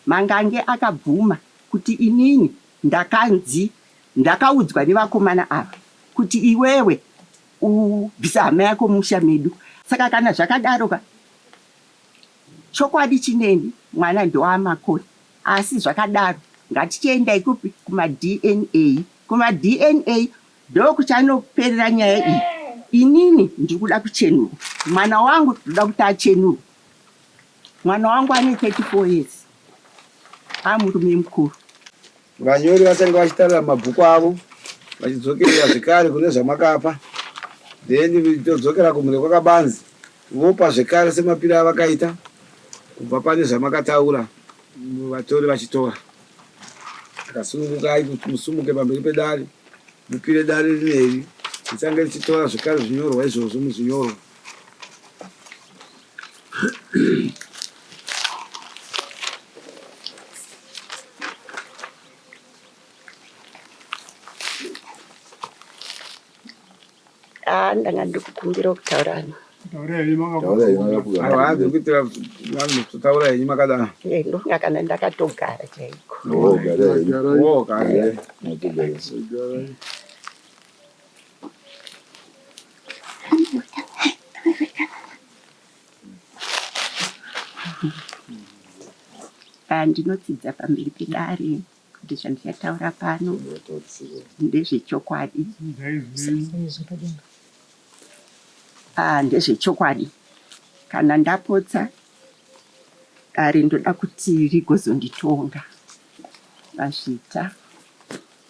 Mangange akabvuma kuti inini ndakanzi ndakaudzwa nevakomana ava kuti iwewe ubvisa hama yako mumusha medu. Saka kana zvakadaro ka chokwadi chineni mwana ndewaMakoni asi zvakadaro ngatichiendai kupi kumaDNA. KumaDNA ndokuchanoperera nyaya iyi. Inini ndiri kuda kuchenurwa. Mwana wangu ndinoda kuti achenurwe. Mwana wangu ane 34 years amurume mukuru. Vanyori vachange vachitarira mabhuku avo vachidzokerera zvekare kune zvamakapa then todzokera kumhuri kwakabanzi vopa zvekare semapiro avakaita kubva pane zvamakataura vatori vachitora. Akasunungukai kuti musumuke pamberi pedare mupire dare rineri richange richitora zvekare zvinyorwa izvozvo muzvinyorwa. Ah, ndanga ndikukumbira kutaura Taura henyu makadaro. Eh, ndofunga kana ndakatogara chaiko. Oh, gara. Ah, ndinotsidza pamberi pedare kuti zvandichataura pano ndezvechokwadi. Ah, ndezvechokwadi. Kana ndapotsa dare ndoda kuti rigozonditonga. Mazvita.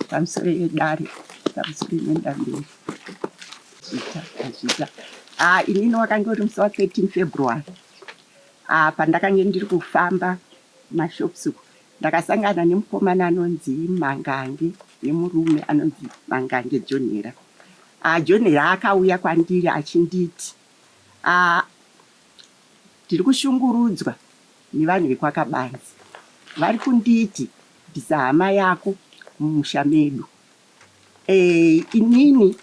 Pamusoro yedare, pamusoro inoenda mberi. Zvita, zvita. Ah, inini wakange uri musi wa 13 February. Ah, pandakange ndiri kufamba mashops uku ndakasangana nemukomana anonzi Mangange nemurume anonzi Mangange Jonhera. Ah, Jonhera akauya kwandiri achinditi ah, ndiri kushungurudzwa nevanhu vekwaKabanzi vari kunditi bvisa hama yako mumusha medu. Eh, inini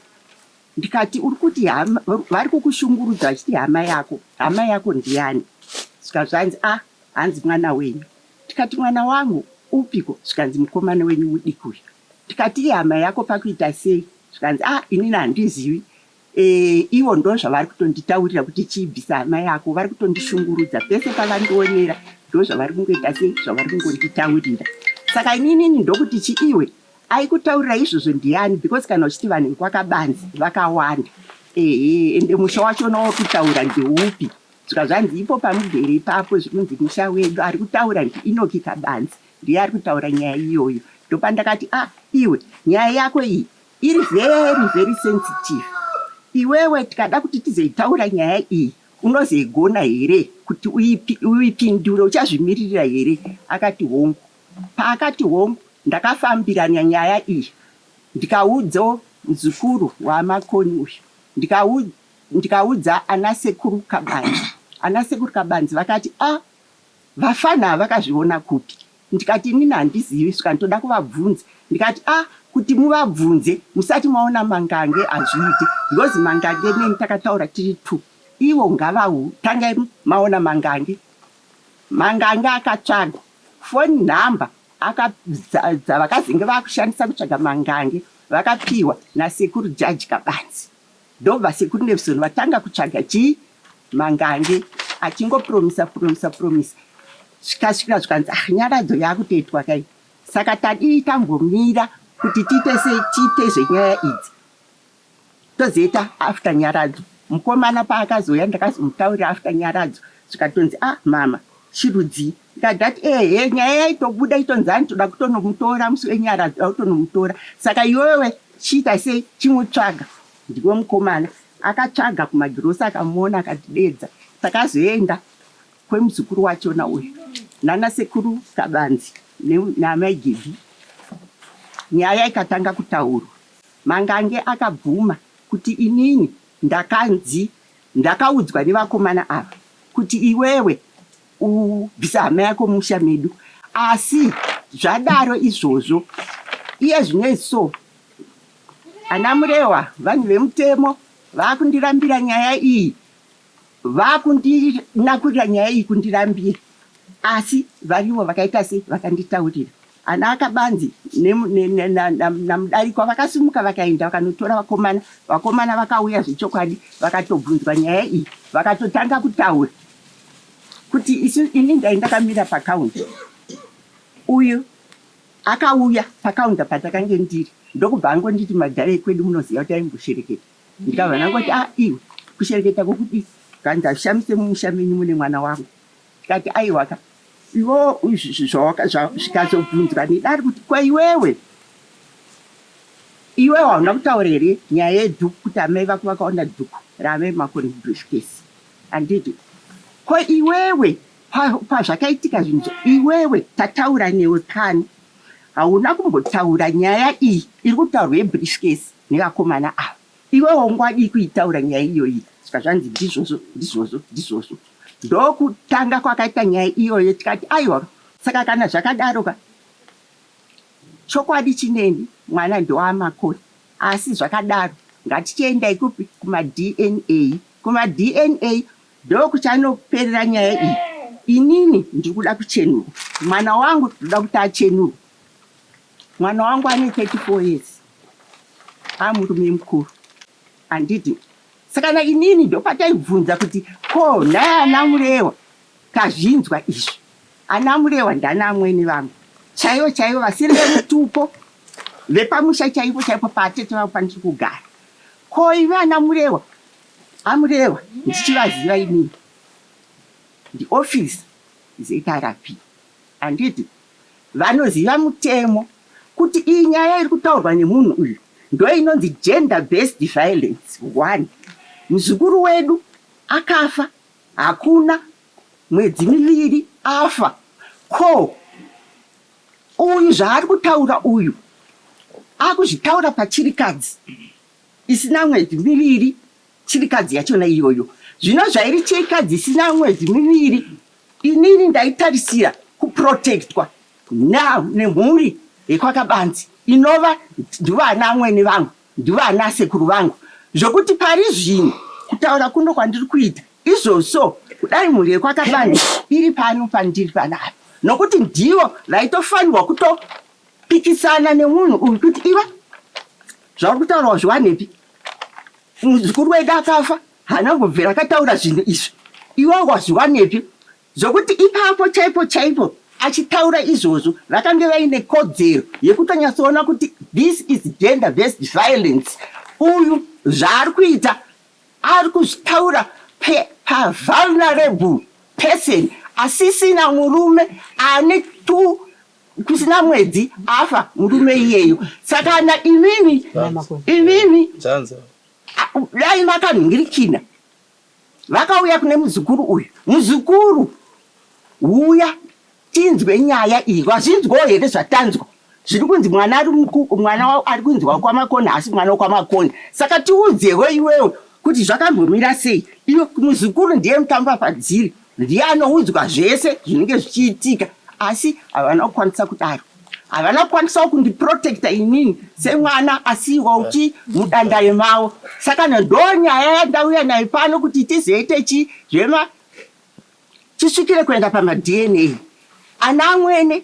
ndikati uri kuti hama, vari kukushungurudza vachiti hama yako, hama yako ndiyani? Svika zvanzi ah, hanzi mwana wenyu. Tikati mwana wangu upiko? Zvikanzi mukomana wenyu mudiki uyu. Tikati ihama yako pakuita sei? Zvikanzi ah, inini handizivi Eh, ivo ndozvavari kutonditaurira kuti chiibvisa hama yako, vari kutondishungurudza pese pavandionera, ndozvavari kungoita sei, zvavari kungonditaurira. Saka ininini ndokuti chiiwe aikutaurira izvozvo ndiani because kana uchiti vanhu vekwakabanzi vakawanda ehe ende musha wachona wakutaura ndeupi zvika zvanzi ipo pamugere ipapo zvikunzi musha wedu ari kutaura ndiinoki kabanzi ndiye ari kutaura nyaya iyoyo ndopandakati ah iwe nyaya yako iyi Iri very very sensitive iwewe tikada kuti tizoitaura nyaya iyi unozoigona here kuti uipindure uchazvimiririra here akati hongu paakati hongu ndakafambirana nyaya iyi ndikaudza muzukuru wamakoni uyu ndikaudza ana sekuru kabanzi ana sekuru kabanzi vakati a ah, vafana vakazviona kupi Ndikati inini handizivi svika ndoda kuvabvunza ndikati ah kuti muvabvunze musati maona Mangange hazviite because Mangange neni takataura tiri two ivo ngavau tangai maona Mangange. Mangange akatsvaga phone number aka dzavakazenge vakushandisa kutsvaga Mangange vakapiwa nasekuru Judge Kabanzi. Ndobva sekuru Nevison vatanga kutsvaga chii Mangange achingo promisa promisa promisa zvikasvikira zvikanzi ah nyaradzo yakutoitwa kai saka tadii tambomira kuti tiite sei tiite zvenyaya idzi tozoita after nyaradzo mukomana paakazouya ndakazomutaurira after nyaradzo zvikatonzi ah mama chirudzii ndikadati ehe nyaya yaitobuda itonzi ani toda kutonomutora musi wenyaradzo toda kutonomutora saka iwewe Chiita sei chimutsvaga ndiwe mukomana akatsvaga kumagirosa akamuona akatidedza takazoenda kwemuzukuru wachona uyu nana sekuru Kabanzi naamai Gibhi nyaya ikatanga kutaurwa Mangange akabvuma kuti inini ndakanzi ndakaudzwa nevakomana ava kuti iwewe Ubvisa hama yako mumusha medu asi zvadaro izvozvo iye zvino so ana Murewa vanhu vemutemo vakundirambira nyaya iyi vakundinakurira nyaya iyi kundirambira. Asi varivo vakaita se vakanditaurira. Ana Akabanzi naMudarikwa vakasimuka vakaenda vakanotora vakomana. Vakomana vakauya zvechokwadi vakatobvunzwa nyaya iyi vakatotanga kutaura kuti isu ini ndai ndakamira pakaunta. Uyu akauya pakaunta patakange ndiri ndokubva angonditi madhara ekwedu munoziva kuti aimboshereketa. Ndikabva ndangoti ah iwe kushereketa kokudii? Kanzi hazvishamise mumusha menyu mune mwana wangu. Ndikati aiwa ka iwo zvikazobvunzwa nedare kuti ko iwewe iwewe hauna kutaura here nyaya yedhuku kuti amai vako vakaona dhuku raamai makoni kubriefcase handiti ko iwewe pazvakaitika zvinhu iwewe tataura newe kani hauna kumbotaura nyaya iyi iri kutaurwa yebriefcase nevakomana ava Iwe wangu wadii kuitaura nyaya iyoyi svika zvanzi ndizvozvo ndizvozvo ndizvozvo ndokutanga kwakaita nyaya iyoyo tikati aiwa saka kana zvakadaro ka chokwadi chineni mwana ndewamakore asi zvakadaro ngatichiendai kupi kumaDNA kumaDNA ndokuchanoperera nyaya iyi inini ndiri kuda kuchenurwa mwana wangu ndinoda kuti achenurwe Mwana wangu ane 34 years amurume mukuru handiti saka na inini ndopataibvunza kuti ko nhai ana Murewa tazvinzwa izvi ana Murewa ndana amwene vangu chaivo chaivo vasiri vemutupo vepamusha chaipo chaipo paatete vavo pandiri kugara ko imi ana Murewa aMurewa ndichivaziva inini ndioffice ZRP handiti Vanoziva mutemo kuti iyi nyaya iri kutaurwa nemunhu uyu ndoinonzi gender based violence one. Muzukuru wedu akafa hakuna mwedzi miviri afa ko uyu zvaari kutaura uyu akuzvitaura pachirikadzi isina mwedzi miviri chirikadzi yachona iyoyo zvino zvairi chirikadzi isina mwedzi miviri Inini ndaitarisira kuprotectwa nemhuri yekwaKabanzi inova ndivo ana amwene vangu, ndivo ana sekuru vangu zvokuti pari zvino kutaura kuno kwandiri kuita izvozvo kudai mhuri yekwaKabanzi iri pano pandiri panapa nokuti ndivo vaitofanirwa kutopikisana nemunhu uyu kuti iwe zvauri kutaura wazviwanepi muzukuru wedu akafa Haana kumbobvira akataura zvinhu izvi. Iwe wazviwanepi zvokuti ipapo chaipo chaipo achitaura izvozvo vakange vaine kodzero yekutonyatsoona kuti this is gender based violence. Uyu zvaari kuita ari kuzvitaura pavulnerable person asisina murume ane two kusina mwedzi afa murume iyeyo. Saka kana imimi imimi Dai makanhingirikina vakauya kune muzukuru uyu. Muzukuru huya tinzwe nyaya iyi. Wazvinzwawo here zvatanzwa? Zviri kunzi mwana ari mwana ari kunzi wakwaMakoni haasi mwana wekwaMakoni. Saka tiudzewo iwewe kuti zvakambomira sei. Iwe muzukuru ndiye mutamba padziri. Ndiye anoudzwa zvese zvinenge zvichiitika asi havana kukwanisa kudaro. Havana kukwanisawo kundiprotecta inini semwana asiiwa uchi mudandare mavo. Saka ndo nyaya yandauya nayo pano kuti tizoite chi zvema tisvikire kuenda pamaDNA. Ana amwene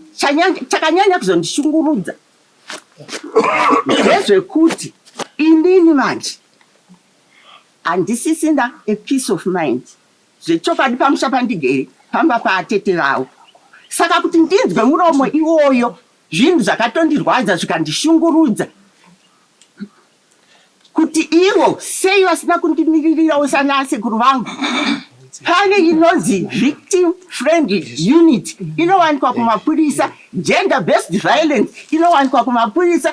chakanyanya kuzondishungurudza ndezvekuti inini manje handisisina a peace of mind. Zvechokwadi pamusha pandigere pamba paatete vavo saka kuti ndinzwe muromo iwoyo zvinhu zvakatondirwadza zvikandishungurudza kuti ivo sei vasina kundimiririrawo sanasekuru vangu. Pane inonzi victim friendly unit inowanikwa kumapurisa, gender based violence inowanikwa kumapurisa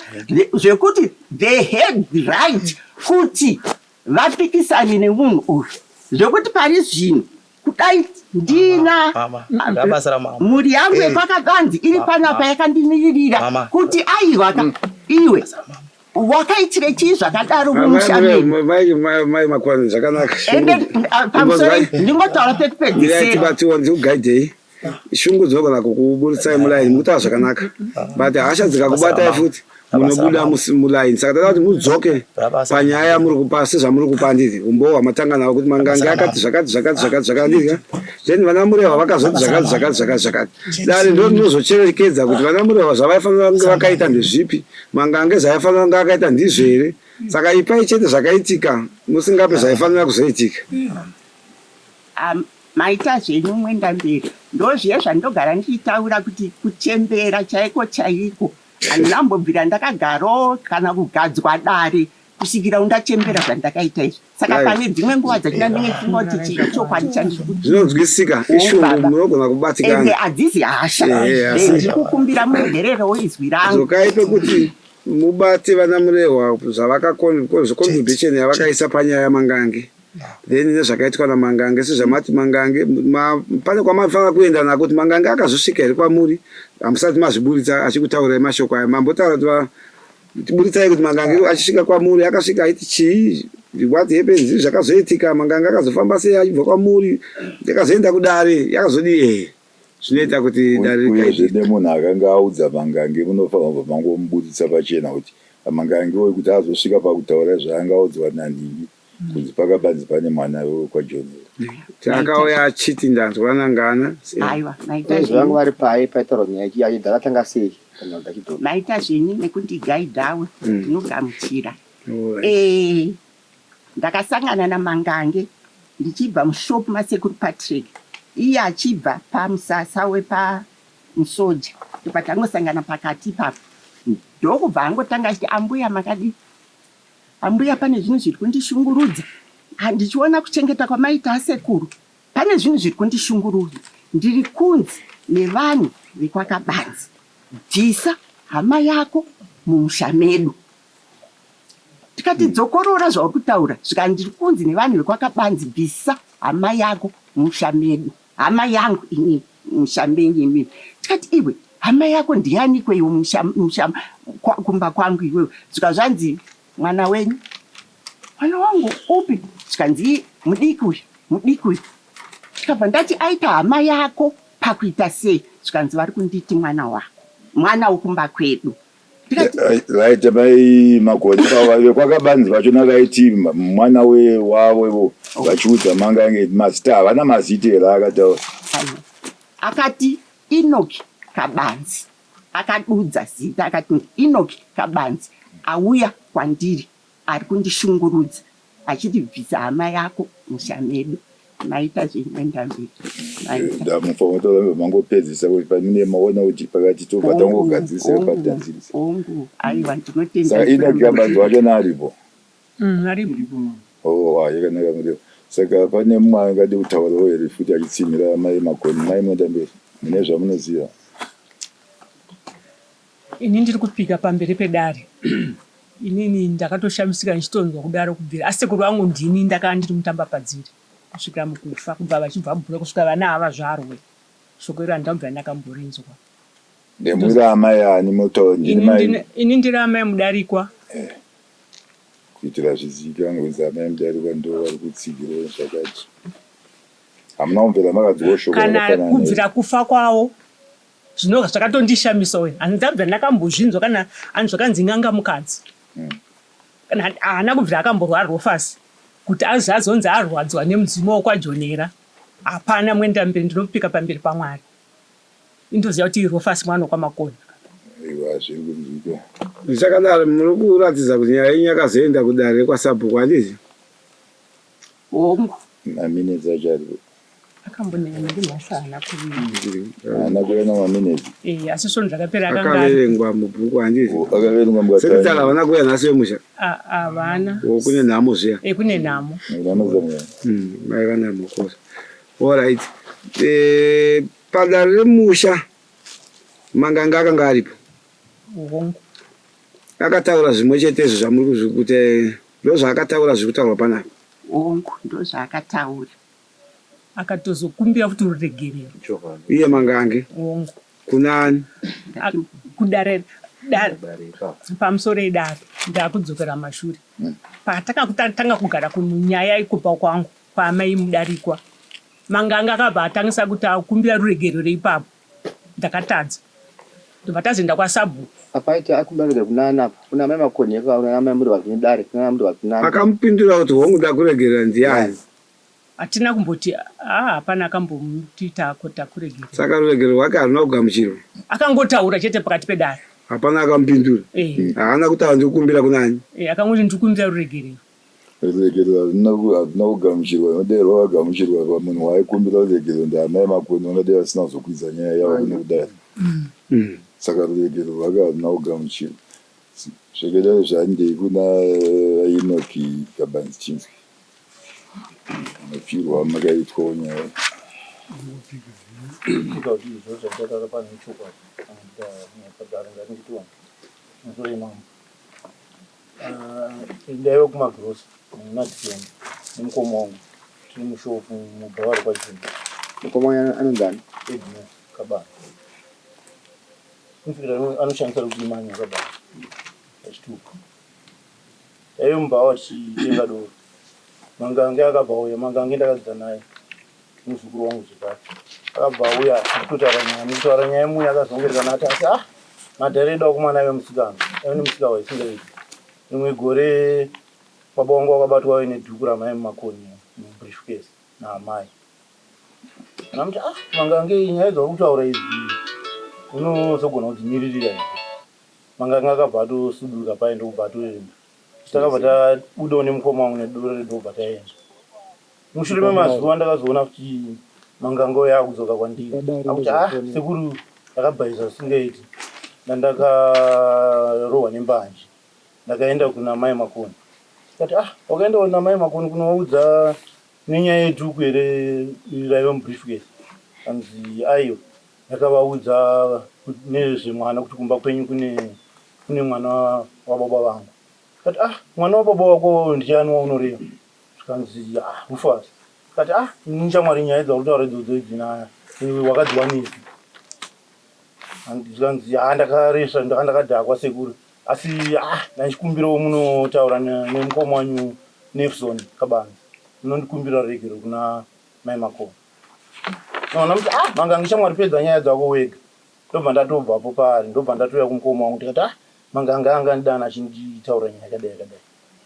zvekuti they had right kuti vapikisane nemunhu uyu zvekuti pari zvino kudai ndina mhuri yangu yekwakaganzi iri panapa yakandimiririra kuti aiwa ka iwe wakaitire chii zvakadaro mumusha medu mai makwani zvakanaka ende pamusoro ndingotaura pekupedzisira tibatiwa ndikugaidei shungu dzinogona kukuburitsai mulaini mukutaura zvakanaka but hasha dzikakubatai futi. Munobuda muline saka tada kuti mudzoke panyaya yamuri kupa sezvamuri kupa handiti umbowo hwamatanga nawo kuti mangange akati zvakati zvakati zvakati zvakati handiti ka then vana murehwa vakazoti zvakati zvakati zvakati zvakati dare ndo rinozocherekedza kuti vana murehwa zvavaifanira kunge vakaita ndezvipi mangange zvaifanira kunge akaita ndizvo here saka ipai chete zvakaitika musingape zvaifanira kuzoitika Maita zvenyu Mwendamberi. Ndozviya zvandogara ndichitaura kuti kuchembera chaiko chaiko handina kumbobvira ndakagarawo kana kugadzwa dare kusvikira undachembera zvandakaita izvi. Saka pane dzimwe nguva dzachina ndinge ndichifunga kuti ichi ichokwadi chandiri kuti. Zvinonzwisika ishungu munogona kubatikana. Ende hadzizi hasha. Ndiri kukumbira muregererewo izwi rangu. Dzokai pekuti mubate vana Murehwa zvavaka contribution yavakaisa panyaya yaMangange. Then nezvakaitwa naMangange sezvamati Mangange ma, pane kwamafanira kuenda nako kuti Mangange akazosvika here kwamuri hamusati mazviburitsa achikutaurai mashoko aya mambotaura kuti tiburitsai kuti Mangange achisvika kwamuri akasvika aiti chii what happens zvakazoitika Mangange akazofamba sei achibva kwamuri yakazoenda kudare yakazodii ehe zvinoita kuti dare Uyezve nemunhu akanga audza Mangange munofanirwa kubva mangomuburitsa pachena kuti Mangange uyu kuti azosvika pakutaura zvaanga audzwa nanhingi kunzi pakabanzi pane mwana wekwaJonera. Akauya achiti ndanzwa nangana. Aiwa maita Uyezve vangu vari pai paitaurwa nyaya ichi achibva akatanga sei kana kuti achidhonza. Maita zvenyu nekundigaidhawo ndinogamuchira. Eh ndakasangana naMangange ndichibva mushop masekuru Patrick iye achibva pamusasa wepa Musoja ndopatangosangana pakati ipapo ndokubva angotanga achiti ambuya makadii Ambuya pane zvinhu zviri kundishungurudza handichiona kuchengeta kwamaita asekuru pane zvinhu zviri kundishungurudza ndiri kunzi nevanhu vekwakabanzi bvisa hama yako mumusha medu tikati dzokorora zvauri kutaura zvikanzi ndiri kunzi nevanhu vekwakabanzi bvisa hama yako mumusha medu Hama yangu ini musha menyu imimi. Tikati iwe hama yako ndianiko iwe musha musha kwa, kumba kwangu iwewe. Zvika zvanzi mwana wenyu. Mwana wangu upi? Zvikanzi mudiki uyu mudiki uyu. Ndikabva ndati aita hama yako pakuita sei? Zvikanzi vari kunditi mwana wako mwana wekumba kwedu. Right mai Makoni vekwakabanzi vachona vaiti mwana wavo ivo vachiudza manga mazita havana mazita here akataura. Akati Enoch Kabanzi akadudza zita akati Enoch Kabanzi auya kwandiri ari kundishungurudza achiti bvisa hama yako musha medu. Maita zvenyu Mwendamberi. Maita. Ndamufanira mangopedzisa kuti pamine maona kuti pakati tobva tangogadzirisa patadzirisa. Hongu, aiwa ndinotenda. Saka Enoch Kabanzi wacho naaripo? Mm, aripo. Oh, ah, yakanaka muriwo. Saka pane mumwe angade kutaurawo here futi achitsinhira mai Makoni, mai Mwendamberi, mune zvamunoziva? Ini ndiri kupika pamberi pedare. Inini ndakatoshamisika ndichitonzwa kudaro kubvira asekuru vangu ndini ndakanga ndiri mutambapadziri kusvikira mukufa kubva vachibva mubhuya kusvika vana ava vazvarwe. Shoko iro handina kubvira ndakamborinzwa. Ndemuri amai ani motaura ndini mai. Ini ndiri amai Mudarikwa. Eh. Kuitira zvizivikanwe kunzi amai Mudarikwa ndo vari kutsigirwa zvakati. Hamuna kubvira makanzwawo shoko Kana rakafanana neri. kubvira kufa kwavo Zvino zvakatondishamisa uyu handabva ndakambozvinzwa kana hanzi zvakanzi n'anga mukadzi kana haana kubvira akamborwara rofasi kuti azi azonzi arwadzwa nemudzimu wokwajonera hapana mwendamberi ndinopika pamberi pamwari indoziva kuti irofasi mwana wokwamakoni Aiwa zviri kunzwika. Zvichakadaro muri kuratidza kuti nyaya yenyu yakazoenda kudare rekwasabhuku handiti? Hongu. Maminutes acho aripo. Akambonena ndimhasa haana kuuya. Haana kuuya namaminutes. Eh, asi svondo rakapera akanga ari. Akaverengwa mubhuku handiti? Oh, akaverengwa mukati. Sekutanga havana kuuya nhasi vemusha. Ah, havana. Oh, kune nhamo zviya. Eh, kune nhamo. Nhamo dzamwe. Maiva namhokoro. All right. Eh, padare remusha manganga akanga aripo. Hongu. Akataura zvimwe chetezvo zvamuri kuti ndozvaakataura zviri kutaurwa panapa. Hongu, ndozvaakataura. Akatozokumbira futi ruregerero. Iye Mangange? Hongu. Kuna ani? Kudare, dare, pamusoro edare. Ndakudzokera mashure. Patakatanga kugara kunyaya yekupa kwangu kwaamai Mudarikwa, Mangange akabva atangisa kuti akumbira ruregerero ipapo. Ndakatadza. Ndobva tazoenda kwasabhuku. Apa aiti akumbira ruregerero kuna ani apa? Kuna amai Makoni here kana kuna amai Murivadzi nedare? Kuna Murivadzi nani? Akamupindura kuti hongu ndakuregerera ndiani? Hatina kumboti haa hapana akambomuti takuregerera. Saka ruregerero rwake haruna kugamuchirwa. Akangotaura chete pakati pedare. Hapana akamupindura. Eh. Haana kutaura ndikukumbira kuna ani? Eh, akangoti ndikukumbira ruregerero. Ruregerero haruna kugamuchirwa nodai rwakagamuchirwa pamunhu waaikumbira ruregerero ndiamai Makoni vangadai vasina kuzokwidza nyaya yavo kune kudare. Saka ruregerero rwake haruna kugamuchirwa. Zvakadaro zvandei kuna vaEnoki Kabanzi Chinzwi. Mapirwo amakaitwawo nyaya. Itika kuti izvo zvandataura pano ichokwadi kana ndikadaro nganditiwa musoro yemambo. Ah, ndaive kumagrosa muna December nemukoma wangu tiri mushopu mubhawa rekwajini. Mukoma wangu anonzi ani? Edmore Kabana. Kusvikira anoshandisa rekuti Emmanuel Kabana pachitupa. Taive mubhawa tichitenga doro. Mangange akabva auya, Mangange ndakadzidza naye muzukuru wangu zvekare. Akabva auya kutotaura nyaya, mukutaura nyaya muya akazongerekana ati asi ah madhara edu akomana aive musikana, aive nemusika waisingaiti. Rimwe gore baba vangu vakabatwa vaine dhuku ramai mumakoni mubriefcase naamai. Ndamuti ah Mangange nyaya dzauri kutaura idzi unozogona kudzimiririra here? Mangange akabva atosuduruka paye ndokubva atoenda. Takabva tabudawo nemukoma wangu nedoro redu ndokubva taenda. Mushure memazuva ndakazoona kuti Mangange uya akudzoka kwandiri. Akuti ah sekuru ndakabhaiza zvisingaiti ndandakarohwa nembanje. Ndakaenda kuna mai Makoni. Ndikati ah wakaenda kuna mai Makoni kunovaudza nenyaya yedhuku here raiva mubriefcase? Anzi aiwa. Ndakavaudza nezvemwana kuti kumba kwenyu kune kune mwana wababa vangu. Ndikati ah mwana wababa wako ndiani waunoreva? Zvikanzi ah Rufus. Ndikati ah ini shamwari nyaya dzauri kutaura idzodzo idzi na wakadziwanepi? Zvikanzi ah ndakaresva ndanga ndakadhakwa sekuru asi ah ndachikumbirawo munotaura nemukoma wanyu Nefson Kabanzi munondikumbira ruregerero kuna mai Makoni. Noona kuti ah Mangange shamwari pedza nyaya dzako wega. Ndobva ndatobvapo paari ndobva ndatouya kumukoma wangu ndikati ah Mangange anga andidana achinditaura nyaya yakadai yakadai.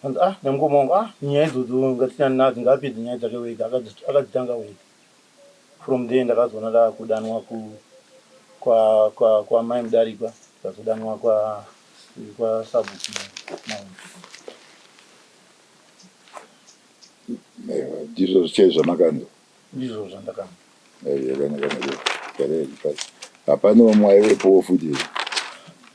Anzi ah nemukoma wangu ah nyaya idzodzo ngatisiyane nadzo ngaapedze nyaya dzake wega akadzitanga wega. From there ndakazoona ndakudanwa ku kwa kwa kwa mai Mudarikwa ndikazodanwa kwa kwa sabhuku Maundu. Ndizvo chaizvo zvamakanzwa? Ndizvo zvandakanzwa. Yakanaka mari garai pasi. Hapana vamwe aivepowo futi here?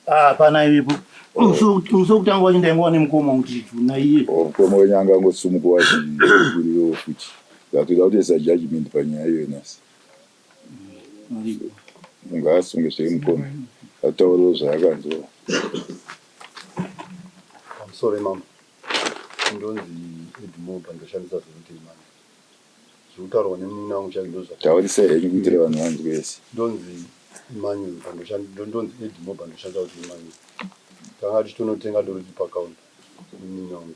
Ah, hapana aivepo. Musi wekutanga wacho ndaingova nemukoma wangu tiri two naiye. Oh, mukoma wenyu anga angosumuka wazvikurirewo futi. Zvatoda kutoisa judgment panyaya iyoyo nhasi. Ngaasunge zvee mukoma ataurewo zvaakanzwa. Pamusoro mambo. Ndonzi Edmore pandoshandisa zita rekuti Emmanuel. Zvirikutaurwa nemunin'ina wangu chaizvo ndozvati. Taurisai henyu kuitira vanhu vanzwe vese. Ndonzi Emmanuel pandoshandisa ndonzi Edmore pandoshandisa kuti Emmanuel. Tanga tichitonotenga doro tiri pacounter nemunin'ina wangu.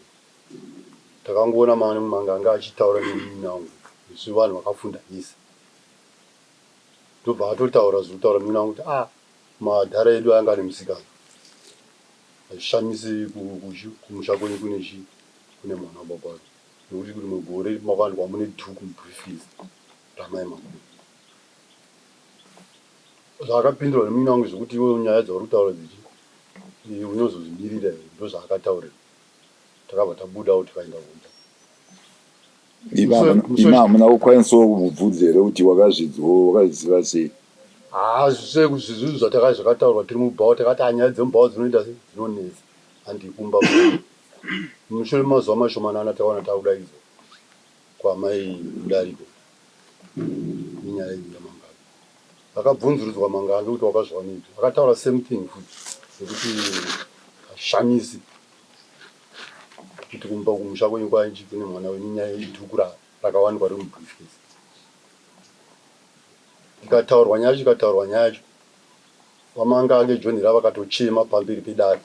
Takangoona manganga achitaura nemunin'ina wangu isu vanhu vakafunda vese. Ndobva atotaura zvirikutaura munin'ina wangu kuti ah madhara edu anga ane musikana. Hazvishamisi kumusha kwenyu kune chii kune mwana wababa venyu nekuti rimwe gore makawanikwa mune dhuku mubriefcase ramai makuru. Zvaakapindura nemunin'ina wangu zvekuti iwe nyaya dzauri kutaura dzichi unozozvimirira here ndozvaakataurirwa. Takabva tabudawo tikaenda kumba. Imi hamuna kukwanisawo kumubvunza here kuti wakazvinzwa wakazviziva sei? Haa zvinhu zvataka zvakataurwa tiri mubhawa takati ah nyaya dzemubhawa dzinoita sei dzinonetsa handei kumba mushure memazuva mashomanana takaona takudaidzwa kwamai Mudariko nenyaya iyi yaMangange. Akabvunzurudzwa Mangange kuti wakazviwanepi akataura same thing futi yekuti hazvishamisi kuti kumba kumusha kwenyu kwainji kune mwana wenyu nyaya yedhuku rakawanikwa riri mubriefcase. Ikataurwa nyaya yacho ikataurwa nyaya yacho VaMangange John Hira vakatochema pamberi pedare.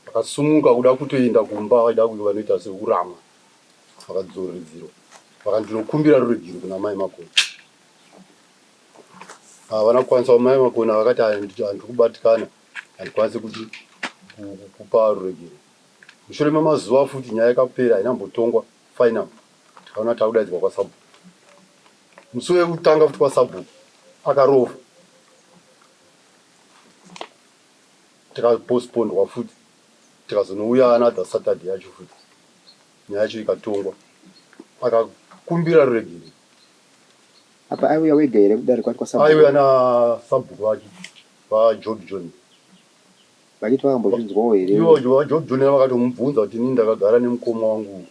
Vakasumuka kuda kutoenda kumba vaida kuti vanoita sekuramwa vakadzoreredzerwa vakandinokumbira ruregero kuna mai Makoni. Havana kukwanisa mai Makoni vakati handiri kubatikana handikwanisi kuti kupa ruregerero. Mushure memazuva futi nyaya ikapera haina kumbotongwa final tikaona takudaidzwa kwasabhuku. Musi wekutanga futi kwasabhuku akarova tikapostpondwa futi tikazonouya another Saturday yacho futi nyaya yacho ikatongwa akakumbira ruregerero. Apa aiuya wega here kudare kwati kwasabhuku? Aiuya nasabhuku vake vaJob John. Vachiti vakambozvinzwawo here? Ivo vaJob John vakatomubvunza kuti inini ndakagara nemukoma wangu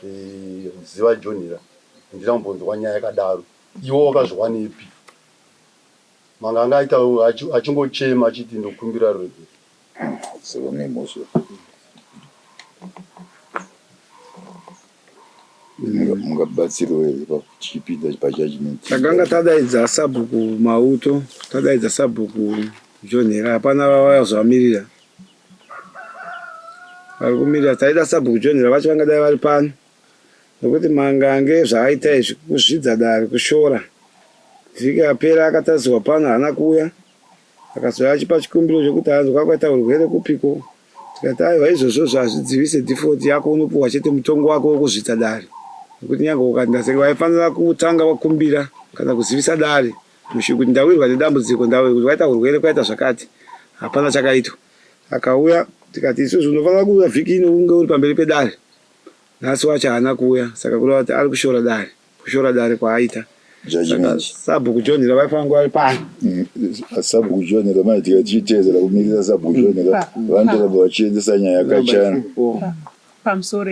eh, Ziva John ra handina kumbonzwa nyaya yakadaro. Iwe wakazviwanepi? Manga anga aita achingochema achiti ndokumbira ruregerero. Saka nemhosva. Mungabatsirwa here tichipinda pajudgment? Takanga tadaidza sabhuku Mauto, tadaidza sabhuku Jonhera, hapana vauya kuzovamirira. Vari kumirira, taida sabhuku Jonhera vacho vangadai vari pano nekuti Mangange zvaaita izvi kuzvidza dare, kushora. Vhiki yapera akatarisirwa pano haana kuuya, akazouya achipa chikumbiro chekuti hanzi kwakaita urwere kupiko. Tikati aiwa izvozvozvo hazvidzivise default yako unopuhwa chete mutongo wako wekuzvidza dare nekuti nyange ukati ndaseka waifanira kutanga wakumbira kana kuzivisa dare mushe kuti ndawirwa nedambudziko kuti waita urwere kwaita zvakati hapana chakaitwa akauya tikati isusu unofanira kuuya vhiki ino unge uri pamberi pedare Nhasi wacho haana kuuya saka kureva kuti ari kushora dare. Kushora dare kwaaita. Saka sabhuku John vaifanira kunge vari pano. Mm, sabhuku John ramaitika tichiteedzera kumirira sabhuku John vanotoramba vachiendesa nyaya kachana. Pamusoro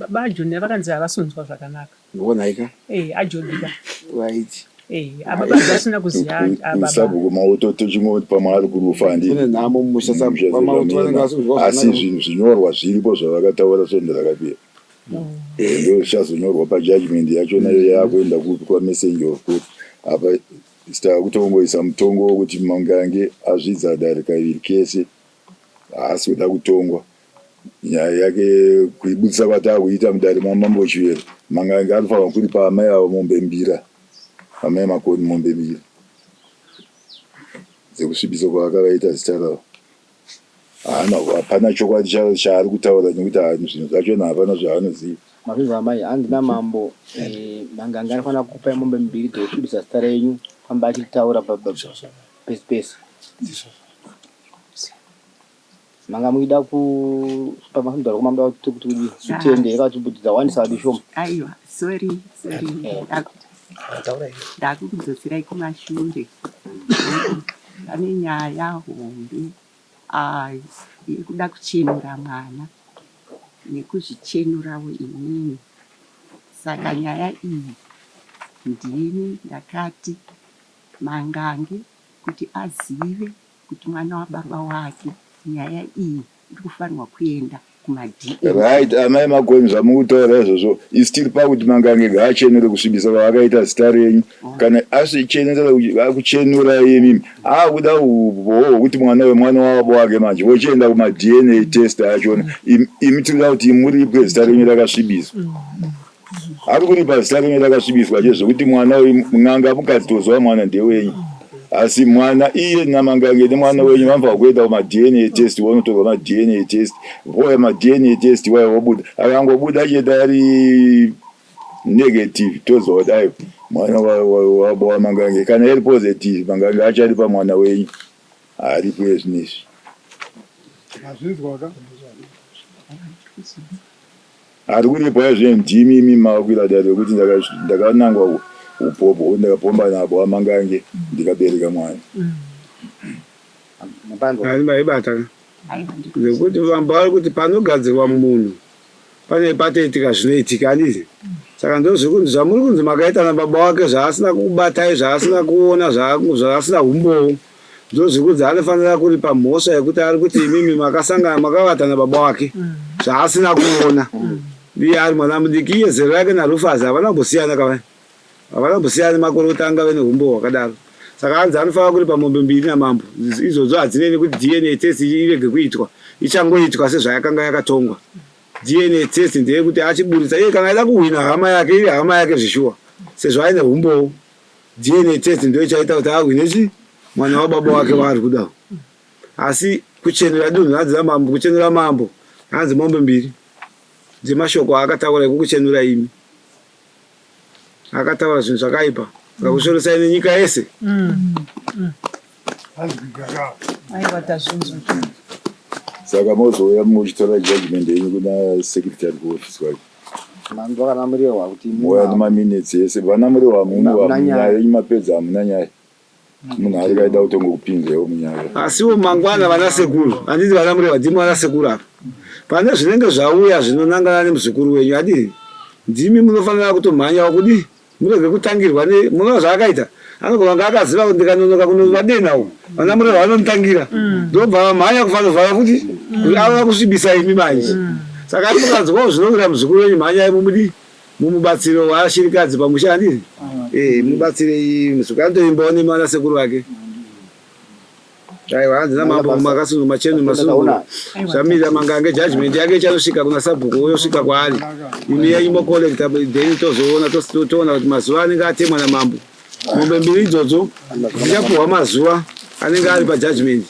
baJohn vakanzi havasi kunzwa zvakanaka. Ngonaika. Eh, ajobika. Right. Eh, ababa vasina kuziva ababa. Sabhuku mauto tochingoti pamwe ari kurufa handi. Kune nhamo mumusha sabhuku pamauto vanenge vasi kunzwa Asi zvinhu zvinyorwa zviripo zvavakataura svondo rakapera. Eh. Ndo zvichazonyorwa pajudgment yacho nayo yakuenda kupi kwamessenger of court. Apa takutongoisa mutongo wekuti Mangange azvidza dare kaviri kese haasi kuda kutongwa. Nyaya yake kuibudisa kwatakuita mudare mamambo Chivero Mangange anofanirwa kuripa amai avo mombe mbira amai Makoni mombe mbira dzekusvibisa kwaakavaita zita ravo haana hapana chokwadi chaari kutaura nekuti zvinhu zvachona hapana zvaanoziva. Mazvinzwa amai hanzi namambo eh, Mangange anofanira kukupai mombe mbiri dzekusvibisa zita renyu famba achitaura pese pese. Manga muchida kupa masunzwa rako mamuda kuti kuti kudii? Titende here kana kuti dzawandisa kana shoma? Aiwa, sorry, sorry. Ndakukudzoserai kumashure. Pane nyaya hombe ah, yekuda kuchenura mwana nekuzvichenurawo inini. Saka nyaya iyi ndini ndakati Mangange kuti azive kuti mwana wababa wake nyaya iyi iri kufanirwa kuenda kumaDNA. Right amai Makoni zvamukutaura izvozvo isu tiri pakuti Mangange ngaachenure kusvibisa kwaakaita zita renyu kana asvichenura akuchenurai imimi akuda ubhowo hwekuti mwana uyu mwana wababa wake manje vochienda kumaDNA test achona imi tiri kuda kuti muripwe zita renyu rakasvibiswa. Ari kuripa zita renyu rakasvibiswa che zvekuti mwana uyu n'anga mukadzi tozova mwana ndewenyu asi mwana iye namangange nemwana wenyu vanofanira kuenda kumaDNA test vonotorwa maDNA test vouya maDNA test waya vobuda akangobuda chete ari negative tozwa kuti ayo mwana wamangange kana iri positive mangange acharipa mwana wenyu haaripo ezvinezvi Mazvinzwa ka? Ari kuripwa izve ndimi imi makakwira dare rekuti ndakanangwa upopo hwekuti ndakapomba nabo vaMangange ndikabereka mwana. Ani maibata ka? Nekuti vambo vari kuti panogadzirwa munhu pane patoitika zvinoitika handiti? Saka ndozviri kunzi zvamuri kunzi makaita nababa wake zvaasina kukubatai zvaasina kuona zvaasina humbowo. Ndozvikunzi anofanira kuripa mhosva yekuti ari kuti imimi makasangana makavata nababa wake zvaasina kuona. Iye ari mwana mudiki iye zera rake naRufus havana kumbosiyana kavaya. Havana kumbosiyana nemakore kuti angave nehumbowo hwakadaro. Saka hanzi anofanira kuripa mombe mbiri namambo. Izvozvo hadzinei nekuti DNA test irege kuitwa. Ichangoitwa sezvayakanga yakatongwa. DNA test ndeyekuti achiburitsa iye kana aida kuhwina hama yake iri hama yake zveshuwa sezvo aine humbowo. DNA test ndiyo ichaita kuti ahwine chi mwana wababa wake waari kuda. Asi kuchenura dunhu hanzi namambo, kuchenura mambo hanzi mombe mbiri dzemashoko aakataura ekukuchenura imi. Akataura zvinhu zvakaipa akakusvoresai nenyika yese. Aiwa tazvinzwa. Saka mozouya muchitora judgment yenyu kuna secretary kuoffice kwake. Manzwa kana Murehwa kuti imi Mouya nemaminutes ese. Vana Murehwa hamuna Hamuna nyaya. nyaya yenyu mapedza hamuna nyaya. Munhu ari kaida kutongokupinzaiwo munyaya. Asiwo mangwana vana sekuru, handiti vana Murehwa ndimi vana sekuru apa. Pane zvinenge zvauya zvinonangana nemuzukuru wenyu handiti? Ndimi munofanira kutomhanyawo kudii? Murege kutangirwa ne munoona zvaakaita anogona kunge akaziva kuti ndikanonoka kunovadenha uku vana Murehwa vanonditangira ndobva vamhanya kufanovhara futi ava kusvibisa imi manje saka ari mukanzwawo zvinowira muzukuru wenyu mhanyai mumudii mumubatsire washirikadzi pamusha handiti eh mubatsirei muzukuru anotoimbawo nemi vana sekuru vake Aiwa hanzi namambo makasungu machenu masungu zvamira mangange judgment yake ichanosvika kuna sabhuku oyosvika kwaari imi yenyu mocollecta then tozoona toona kuti mazuva anenge atemwa namambo mombe mbiri idzodzo dzichapuhwa mazuva anenge ari pajudgment.